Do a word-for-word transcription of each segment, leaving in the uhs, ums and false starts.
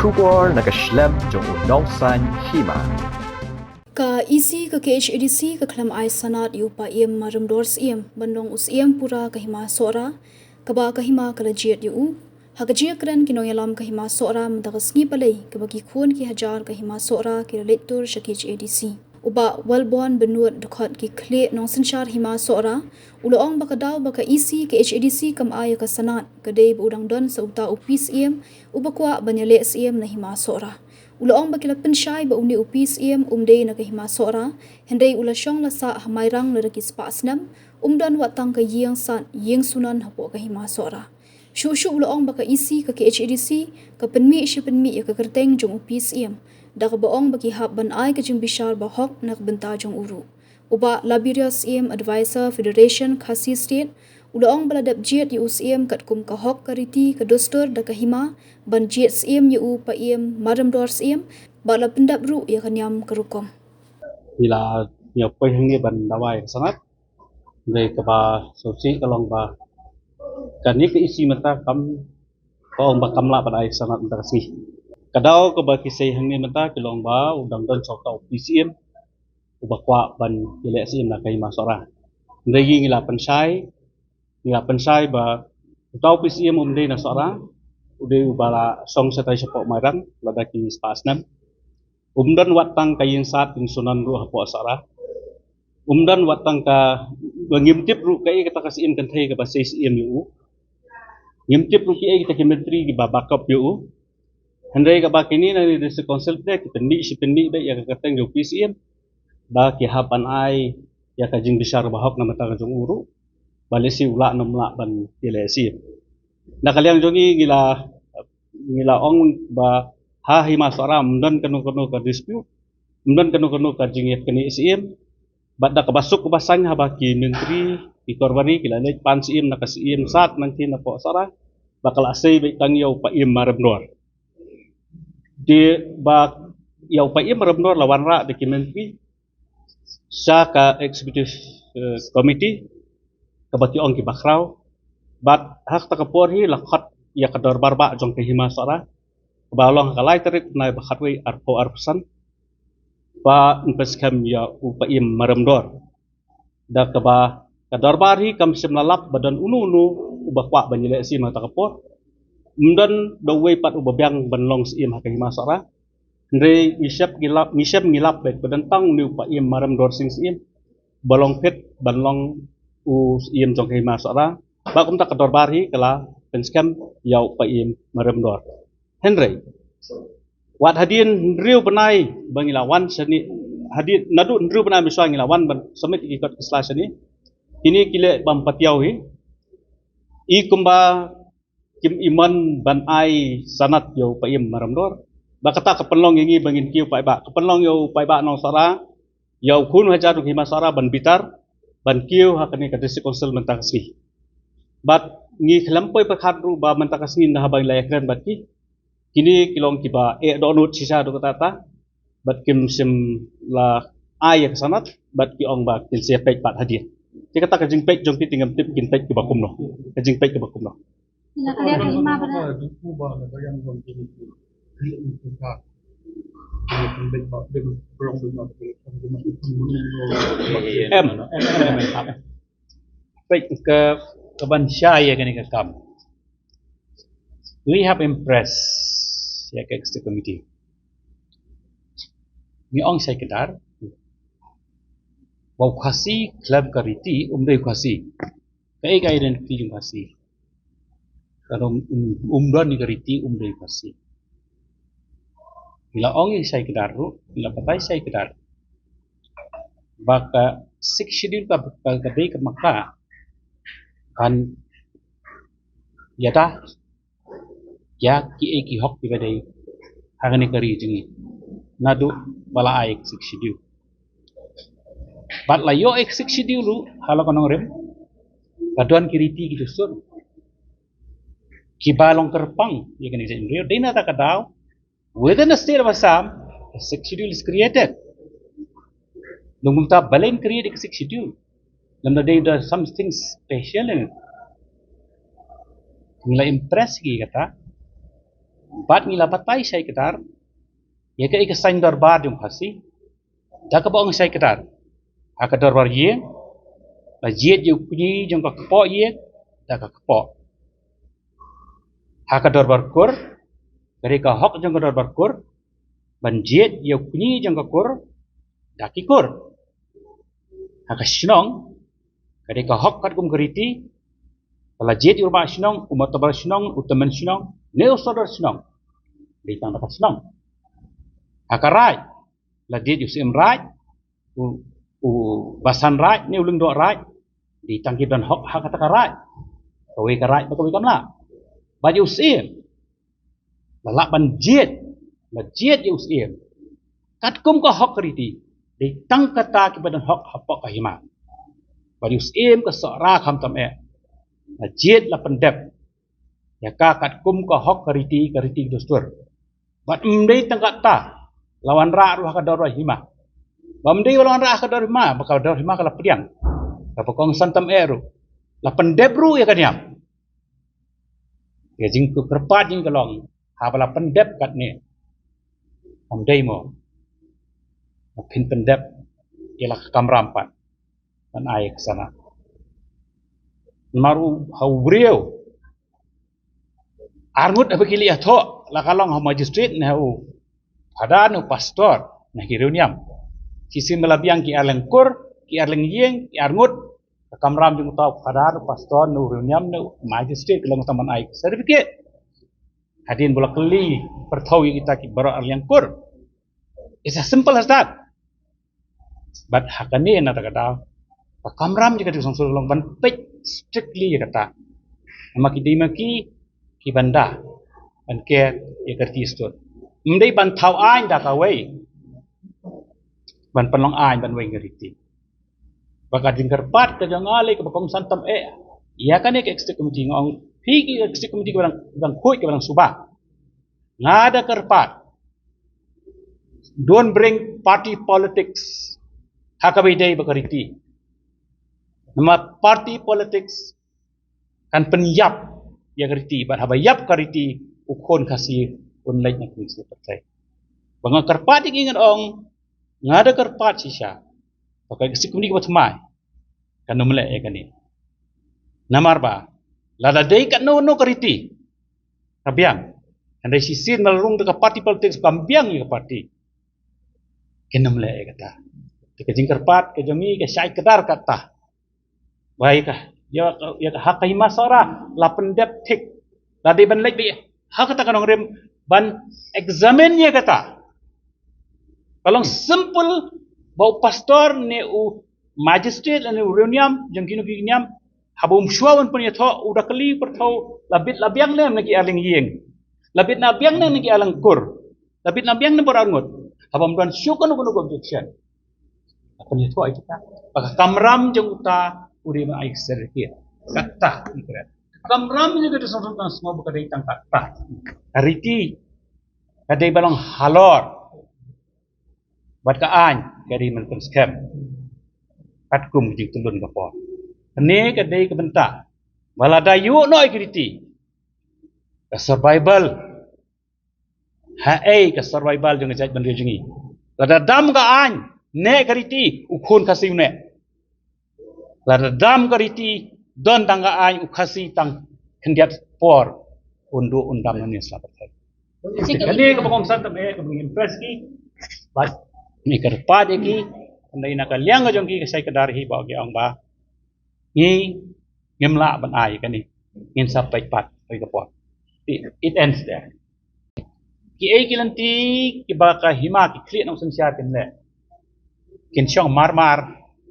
Khubor na ka shlem jong u nongsaiñ hima. Ka E C ka K H A D C ka khlem ai sanad ïa u Paiem Maremdor Syiem ban long u Syiem pura ka hima Sohra, kaba ka hima ka la jied ïa u. Ha ka jingkren ki nongïalam ka hima Sohra mynta ka sngi Palei, kaba ki khun ki hajar ka hima Sohra ki la leit tur sha K H A D C. U Bah Wellborn Bynnud, dkhot ki khlieh nongsynshar hima Sohra, u la ong ba ka daw ba ka E C K H A D C kam ai ïa ka sanad ka dei ba u dang don sa uta u P Syiem uba kwah ban ïaleh syiem na hima Sohra. U la ong ba ki la pynshai ba une u P Syiem um dei na ka hima Sohra, hynrei u la shong la sah ha Mairang lada ki spah snem, um don wat tang ka ïing sad ïing sunan hapoh ka hima Sohra. Shuh shuh u la ong ba ka E C ka K H A D C ka pynmih shi pynmih ïa ka kyrteng jong u P Syiem, da kaba ong ba ki hap ban ai ka jingbishar bahok na ka bynta jong u ruh. U Bah Labirius Syiem, Advisor Federation Khasi State, u la ong ba la dep jied ïa u Syiem katkum ka hok ka riti ka dustur da ka hima ban jied Syiem ïa u Paiem Maremdor Syiem, bad la pyndep ruh ïa ka niam ka rukom. Ngi la, ngi la poi hangne ban dawa ïa ka sanad. Hynrei kaba sngewsih ka long ba kane ka E C mynta kam, ka ong ba kam lah ban ai sanad mynta ka sngi. Ka daw kaba ki sei hangne mynta ki long ba u dang don sa uta u P Syiem uba kwah ban ïaleh syiem na ka hima Sohra. Hynrei ngi la pynshai, ngi la pynshai ba uta u P Syiem um dei na Sohra, u dei uba la shong shatai shapoh Mairang lada ki spah snem. Um don wat tang ka ïing sad ïing sunan ruh hapoh Sohra. Um don wat tang ka, ba ngim tip ruh kaei kata ka syiem kynthei kaba sei syiem ïa u. Ngim tip ruh kiei kita ki myntri kiba backup ïa u. Hynrei kaba kine na kane ka District Council te ki pynmih shi pynmih beit ïa ka kyrteng jong u P Syiem ba ki hap ban ai ïa ka jingbishar bahok na ka bynta ka jong u ruh, ba lehse u lah ne um lah ban ïaleh syiem. Na ka liang jong ngi, ngi la, ngi la ong ba ha hima Sohra ym don kano kano ka dispute, ym don kano kano ka jingïapkynnoh syiem. Bad da kaba suk kaba saiñ haba ki myntri, ki korbar ri ki la leit pan syiem na ka syiem sad nangtei napoh Sohra, ba ka la sei beit tang ïa u Paiem Maremdor. Te ba ïa u Paiem Maremdor la wanrah da ki myntri sha ka executive, eh, committee, kaba ki ong kiba khraw. Bad ha kata ka por hi la khot ïa ka dorbar bah jong ka hima Sohra, kaba long ha ka lai tarik u bnai ba khatwei arphew arphew san, ba yn pynskhem ïa u Paiem Maremdor. Da kaba ka dorbar hi kam shym la lap ba don uno uno uba kwah ban ïaleh syiem ha kata ka por. Ym don da uwei pat uba biang ban long syiem ha ka hima Sohra. Hynrei ngi shem ngi lap, ngi shem ngi lap beit ba don tang une u Paiem Maremdor Sing Syiem ba long fit ban long u syiem jong ka hima Sohra. Ba kumta ka dorbar hi ka la pynskhem ïa u Paiem Maremdor. Hynrei wat hadien hynriew bnai ba ngi la wan shane, hadien naduh hynriew bnai mynshuwa ngi la wan ban submit ïa ki kot ki sla shane, kine ki leh bym patiaw hi. I kumba kim ïa mon ban ai sanad ïa u Paiem Maremdor. Ba kata ka pynlong ïa ngi ba ngin kiew paidbah, ka pynlong ïa u paidbah nong Sohra, ïa u khun hajar u hima Sohra ban bitar, ban kiew ha kane ka District Council mynta ka sngi. Bad ngi khlem poi pyrkhat ruh ba mynta ka sngi na haba ngi la ïakren bad ki, kine ki long kiba eh dohnud shisha haduh katta katta, bad kim shym la ai ïa ka sanad, bad ki ong ba kin sa peit pat hadien. Te kata ka jingpeit jong ki te ngam tip kin peit kiba kumno. Ka jingpeit kiba kumno. Na ka liang ka hima ba na. Em, em, em, em. Peit ka, ka ban shai ïa kane ka kam. We have impressed ïa ka executive committee. Ngi ong shai kdar. Ba u Khasi khlem ka riti um dei u Khasi. Kaei ka identity jong u Khasi? Ka dong um, um don ïa ka riti um dei u Khasi. Ngi la ong ïa shai kdar ruh, ngi la batai shai kdar. Ba ka Sixth Schedule ka, ka, ka dei ka maka kan ïada ïa kiei ki hok kiba dei ha kane ka ri jong ngi. Naduh ba la ai Sixth Schedule. Bad la ïoh Sixth Schedule ruh ha la ka nongrim ka don ki riti ki dustur kiba long kyrpang ïa kane ka jaitbynriew. Dei na kata ka daw, within the state of Assam, a Sixth Schedule is created. Ngi kumta balei create ka Sixth Schedule? Lymda dei da something special in it. Ngi la impress ki kata. Bad ngi la batai shai kdar ïa kaei ka saiñ dorbar jong u Khasi da kaba ong shai kdar. Ha ka dorbar ïing la jied ïa u kñi jong ka kpoh ïing da ka kpoh. Ha ka dorbar kur ka dei ka hok jong ka dorbar kur ban jied ïa u kñi jong ka kur da ki kur. Ha ka shnong ka dei ka hok katkum ka riti ba la jied ïa u rangbah shnong, u motobor shnong, u tymmen shnong ne u sordar shnong, dei tang da ka shnong. Ha ka raij la jied ïa u syiem raij, u, u basan raij ne u lyngdoh raij, dei tang ki don hok ha kata ka raij. Kawei ka raij bad kawei kam lah. Bad ïa u syiem la lah ban jied, la jied ïa u syiem katkum ka hok ka riti, dei tang kata kiba don hok hapoh ka hima. Bad ïa u syiem ka Sohra khamtam eh la jied, la pyndep ïa ka katkum ka hok ka riti, ka riti ka dustur. Bad ym dei tang kata, la wanrah ruh ha ka dorbar hima. Bad ym dei ba la wanrah ha ka dorbar hima, ba ka dorbar hima ka la pdiang, kaba kongsan tam eh ruh la pyndep ruh ïa ka niam. Ïa jingkyrpad jong ngi ka long, haba la pyndep katne, ym dei mo ba phin pyndep ïa la ka kamram pat ban ai ka sana? Namar u, ha u briew arngut haba ki leit ïathoh, la ka long ha u magistrate ne ha u phadar ne u pastor ne ha ki riewniam, shisien ba la biang ki ar lyngkur, ki ar lyngïing, ki arngut, ka kamram jong uta u phadar, u pastor ne u riewniam ne u magistrate ka long tang ban ai certificate. Hadien ba la kylli pyrthew ïa kita ki baroh ar lyngkur. It's as simple as that. Bad ha kane na kata ka daw ka kamram jong ka District Council ka long ban peit strictly ïa kata. Namar ki dei ma ki kiban da ban ker ïa ka riti stud. Ym dei ban thaw aiñ da kawei ban pynlong aiñ ban weng ïa ka riti. Ba ka jingkyrpad ka jong nga lei kaba kongsan tam eh ïa kane ka executive committee, nga ong phi ki executive committee kiba dang, kiba dang khuid, kiba dang suba, nga da kyrpad, don't bring party politics ha kaba ïadei bad ka riti. Namar party politics kan pynïap ïa ka riti, bad haba ïap ka riti u khun Khasi un leit na kmie pyrthei. Ba nga kyrpad ïa ki, ngan ong nga da kyrpad shisha ba ka executive committee kaba thymmai kan ym leh ïa kane. Namar ba lada dei katno katno ka riti ka biang, hynrei shisien ba la rung da ka party politics, kam biang ïa ka party, kin ym leh ïa kata. Te ka jingkyrpad ka jong ngi ka shai kdar kata. Ba ïa ka, ïa ka, ïa ka ha ka hima Sohra la pyndep thik, la dei ban leit beit ha kata ka nongrim ban examine ïa kata. Ka long simple ba u pastor ne u magistrate ne u riewniam jong kino ki niam, haba um shuwa ban pynïathoh, u da kylli pyrthew, la bit la biang ne na ki ar lyngïing, la bit na biang ne na ki ar lyngkur, la bit na biang ne baroh arngut. Haba ym don shuh kano kano ka objection, la pynïathoh ïa kita ba ka kamram jong uta u dei ban ai certificate. Kata i kren. Kamram jong ka District Council kan sngew ba ka dei tang kata. Ka riti ka dei ban long halor, bad ka aiñ ka dei ban pynskhem katkum ka jingtylun ka por. Kane ka dei ka bynta ba lada ïuh noh ïa ka riti, ka survival, haei ka survival jong ka jaitbynriew jong ngi? Lada dam ka aiñ ne ka riti, u khun Khasi u neh. Lada dam ka riti, don tang ka aiñ, u Khasi tang khyndiat por un duh un dam na ne sla pyrthei. Kane kaba kongsan tam eh kaba ngi impress ki, bad ngi kyrpad ïa ki, hynrei na ka liang ka jong ki ka shai kdar hi ba ki ong ba ngi, ngim lah ban ai kane, ngin sa peit pat oi ka por. It, it ends there. Kiei ki lynti kiba ka hima ki khlieh nongsynshar kin leh, kin shong marmar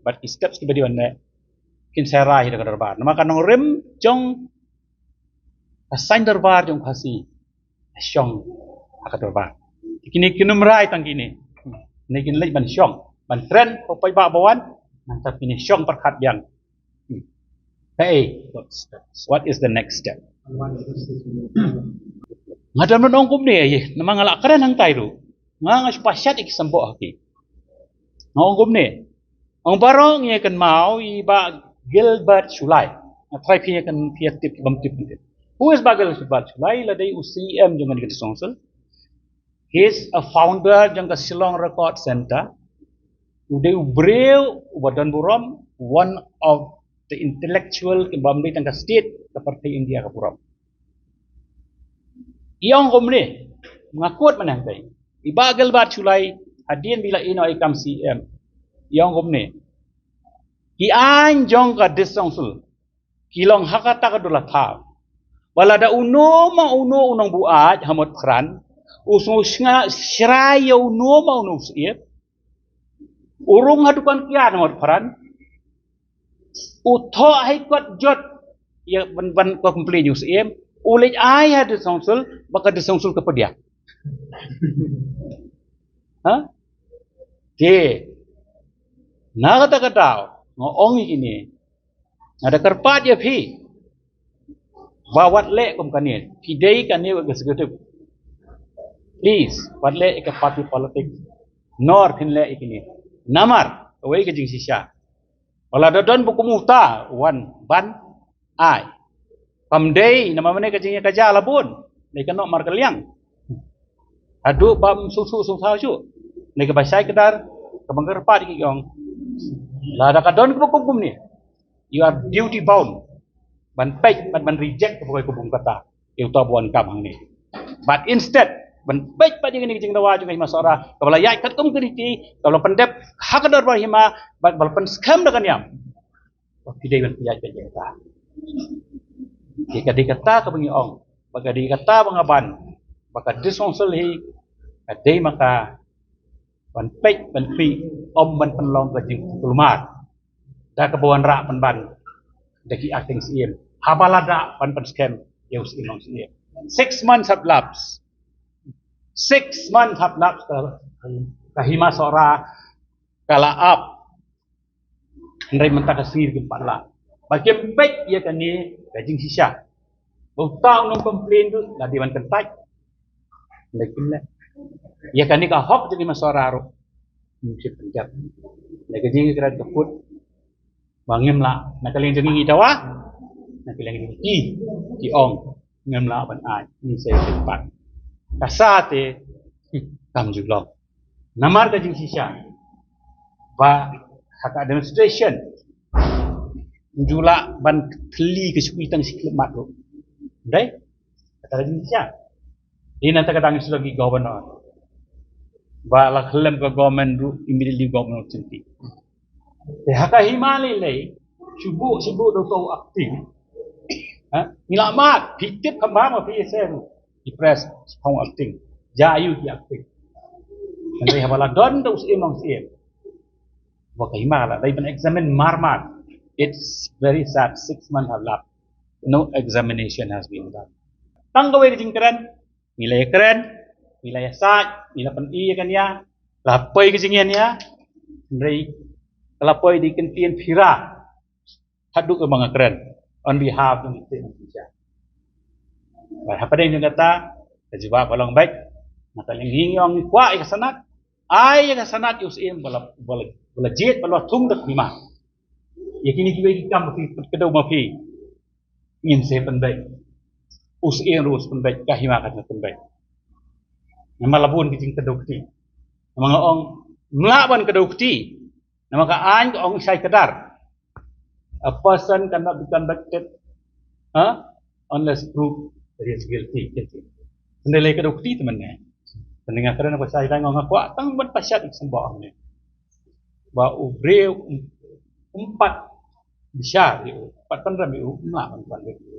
bad ki steps kiba dei ban leh, kin sa rai hi da ka dorbar. Namar ka nongrim jong ka saiñ dorbar jong Khasi shong ha ka dorbar. Kine kin ym rai tang kine, ne kin leit ban shong ban kren ko paidbah ba wan, nangta kine shong pyrkhat biang. Hey, what is the next step? Nga dang ong kumne, eh, namar nga la kren hangtai ruh. Nga, nga shu pashat ïa ki symboh ha ki. Nga ong kumne. Ong baroh ngi ïa kynmaw ïa i Bah Gilbert Shullai. Nga try phi ïa kyn, phi ïa tip, bym tip, bym tip. Who is Bah Gilbert Shullai? Lada u C M jong ka District Council. He is a founder jong ka Shillong Record Center. U dei u briew uba don burom, one of the intellectual kiba ym dei tang ka state, ka pyrthei India ka burom. I ong kumne, nga quote mynta, i Bah Gilbert Shullai, hadien ba i la ïeh noh ïa ka kam C M. I ong kumne, ki aiñ jong ka District Council ki long ha kata ka dula thaw ba lada uno ma uno u nongbuaid ha Motphran u sngew shrai ïa uno ma uno u syiem, u rung ha dukan kiad ha Motphran, u thoh High Court jot ïa ban, ban complain ïa u syiem, u leit ai ha District Council, ba ka District Council ka pdiang. Ha? Te na kata ka daw nga ong ïa kine, nga da kyrpad ïa phi ba wat leh kum kane. Phi dei kane ka executive, please wat leh ïa ka party politics. Nor phin leh ïa kine. Namar kawei ka jingshisha, ba lada don ba kum uta u wan ban ai. Kam dei namar mane ka jingïakajia la bun. Dei ka noh mar ka liang. Haduh ba ym shu shu shu shu. Dei kaba shai kdar, kaba nga kyrpad ïa ki, ong, lada ka don kaba kum kumne, you are duty bound ban peit bad ban reject kaba kawei ka bun kata ïa uta ba wan kam hangne. But instead ban peit pat ïa kane ka jingdawa jong ka Hima Sohra kaba la ïaid katkum ka riti, kaba la pyndep ha ka dorbar hima, bad ba la pynskhem da ka niam. Ba phi dei ban pynïaid peit ïa kata. Te ka dei kata kaba ngi ong, ba ka dei kata ba nga ban, ba ka District Council hi ka dei ma ka ban peit ban peit, ym ban pynlong ka jingkulmar da kaba wanrah pynban da ki acting C M haba la dah ban pynskhem ïa u C M, long C M. Six months have lapsed. Six months have lapsed. Ka, ka Hima Sohra ka la ap. Hynrei mynta ka sngi kim pat lah. Ba kim peit ïa kane ka jingshisha. Ba uta u nongcomplain ruh la dei ban kyntait. Hynrei kim leh. Ïa kane ka hok jong i Hima Sohra ruh kim shym pynjah. Hynrei ka jingkren ka kut ba ngim lah. Na ka liang jong ngi ngi dawa, na ka liang jong ki, ki ong ngim lah ban ai, ngi sa ïa kyntait. Ka sa te, hmm, kam ju long. Namar ka jingshisha ba ha ka administration ju lah ban thli ka shuki tang shi khyllipmat ruh. Dei? Kata ka jingshisha. Ïa nangta ka dang shu long ki governor ba la khlem ka government ruh, immediately government ruh chinti. Te ha ka hima lei lei shu buh shu buh da uto u acting. Ha? Ngi la mad, phi tip kham bha ma phi ïa seh ruh. Ki press, shu phong acting. Ja aïu ki acting. Hynrei haba la don da u syiem long syiem, ba ka hima la dei ban examine marmar. It's very sad. Six months have lapsed. No examination has been done. Tang kawei ka jingkren, ngi la ïakren, ngi la ïasaid, ngi la pyni ïa kane, la poi ka jingïaid ïa, hynrei la poi da ki kyntien phira. Haduh kaba nga kren on behalf of the state of Odisha. Bad hapdeng jong kata, ka jubab ka long beit, na ka liang ngi ong ngi kwah ïa ka sanad, ai ïa ka sanad ïa u syiem ba la, ba la, ba la jied, ba la thung da ka hima. Ïa kine kiwei ki kam ba phi pynkdew ma phi, ngin sa pynbeit. U syiem ruh u sa pynbeit, ka hima ka sa pynbeit. Namar la bun ki jingkdew kti. Namar nga ong, ym lah ban kdew kti. Namar ka aiñ ka ong shai kdar. A person cannot be convicted, huh, unless proved that he is guilty. Guilty. Hynrei lei kdew kti te mynne. Te nga kren ba shai kdar, nga kwah tang ban pashat ïa ka symboh hangne. Ba u briew um, um pat bishar ïa u, pat pynrem ïa u, ym lah ban pynrem ïa u.